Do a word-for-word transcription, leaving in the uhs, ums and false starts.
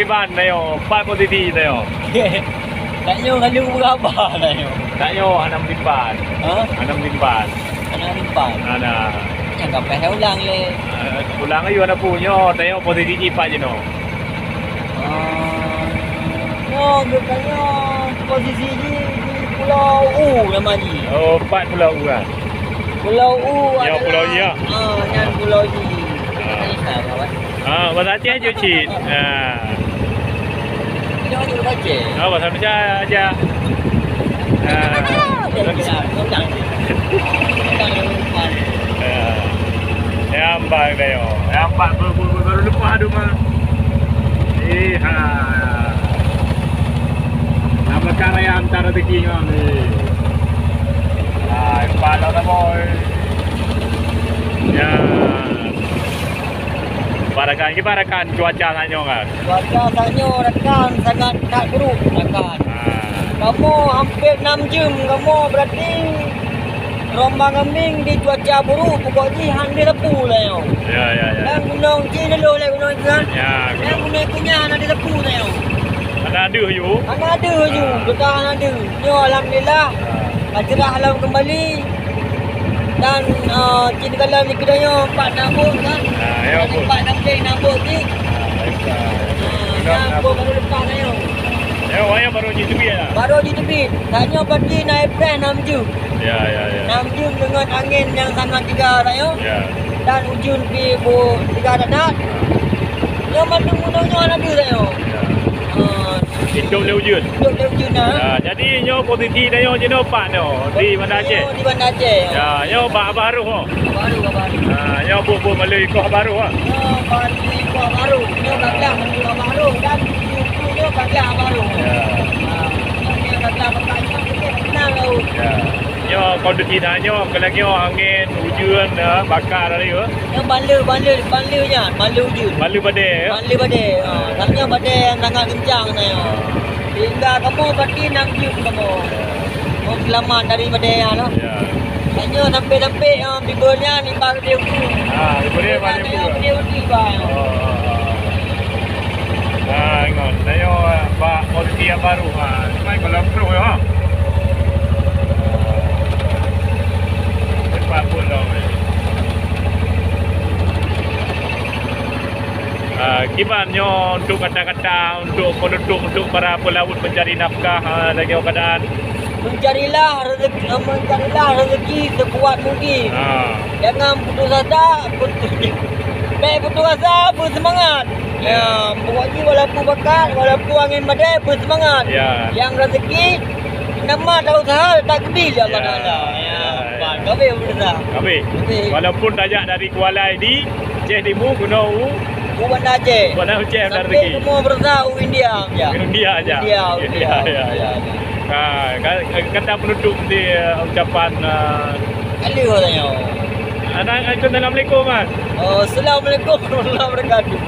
Ban na yo, pat posisi na yo. Tak nyoe ka lheueh beuraba na yo. Tak nyoe hana meutimpan. Ha? Hana meutimpan. Hana meutimpan. Hana. Nyang ka payah ulang lé. Eh, ulang ayu hana pu nyoe, ta nyoe posisi jih pat jinoe. Ah, nyoe geutanyoe posisi jih di Pulau U nama jih. Oh, pat Pulau U kan. Pulau U. Ya, adalah, Pulau U, ya. Ah, nyan Pulau U. Ah. Ini saya, kawan. Ah, bahasa Aceh je cit. Ah. Ini orang bahasa Aceh. Ah, bahasa Indonesia aja. Ah. Dia bilang, orang. Orang yang lupa. Ah. Ya, ambang dah yo. Ya, ambang baru, baru, baru lepas tu mah. Eh, ha. Nama karya antara rezeki ngon ni. Hai, pala dah boy. Ya. Barakan, kiban rakan cuaca tanyoe kan? Cuaca tanyoe rakan sangat that buruk rakan. Ah. Kamoe hampir enam jam kamoe berarti rombang kambing di cuaca buruk, pokok jih han deuh sapu tanyoe. Ya, ya, ya. Dan gunong cit leulôh lé gunong itu kan. Ya, dan gunong. Gunong itu nyan han deuh sapu tanyoe. Hana deuh yu. Hana deuh yu, ah. Beutah hana deuh. Nyoe alhamdulillah, ah, ka cerah lom keumbali. Dan, eh, cit galom di keudroe nyoe pat na bot kan. Ah, ya, bot. Pat na bot, na bot cit. Ah, baik, ah. Ah, na bot baru lepas tanyoe. Ya, wayang baru jiteubiet lah. Baru jiteubiet. Tanyoe pagi na ipreh enam jam. Ya, ya, ya. Enam jam deungon angén nyang sangat tiga tanyoe. Ya. Dan ujeuen pi bu tiga dadat. Nyoe mandum gunong nyoe hana deuh tanyoe. Ya. Ah. Itôb lé ujeuen. Itôb lé ujeuen, ah. Ah, jadi nyoe posisi tanyoe jinoe pat nyoe di Banda Aceh. Di Banda Aceh. Ya, nyoe bak Abah Roh, oh. Abah Roh, Abah Roh. Ah, nyoe buet-buet meului koh Abah Roh, ah. Nyoe meului koh Abah Roh. Nyoe ka glah meului Abah Roh dan nyoe ka glah Abah Roh. Ya. Ah, nyoe ka glah bekas nyoe, kita kenal laut. Ya. Nyoe kondisi tanyoe, keu lagèe nyoe angén, ujeuen, eh, baka tadi, eh. Nyoe ban lheueh, ban lheueh, ban lheueh nyan, ban lheueh ujeuen. Ban lheueh badai, eh. Ban lheueh badai, ha. Tanyoe badai nyang sangat keuncang tanyoe. Sehingga kamoe pati enam jam kamoe. Kamoe seulamat dari badai nyan, noh. Ya. Tanyoe sampai-sampai, eh, bibeu nyan iba geude ujeuen. Ha, bibeu nyan iba geude ujeuen. Iba geude ujeuen, iba. Oh, oh, oh. Ha, ingat. Tanyoe bak posisi nyang baru. Ha, cuma kalau terus, ha. Cepat pun dah, weh. Ah, kiban nyoe untuk kata-kata untuk penutup untuk para pelaut mencari nafkah, ah, lagèe keadaan? Mencarilah rezeki, eh, mencarilah rezeki sekuat mungkin. Ah. Jangan putus asa, putus, bèk putus asa, beuseumangat. Ya. Ya, pokok jih walaupun bakat, walaupun angén badai, beuseumangat. Ya. Nyang rezeki, nama tak usaha, tak keubi lé Allah Taala. Ya, ya, ya. Ban, ka habéh pemirsa. Habéh. Habéh. Walaupun tajak dari Kuala di Aceh Timu, keunoe u Banda Aceh. Banda Aceh, sampai rezeki. Sampai semua pemirsa u India aja. India aja. India, India, India, India. Ya, ya. Ha, ka-, kata penutup di, eh, ucapan, eh, halo katanya. Assalamualaikum, Mas. Oh, assalamualaikum warahmatullahi wabarakatuh.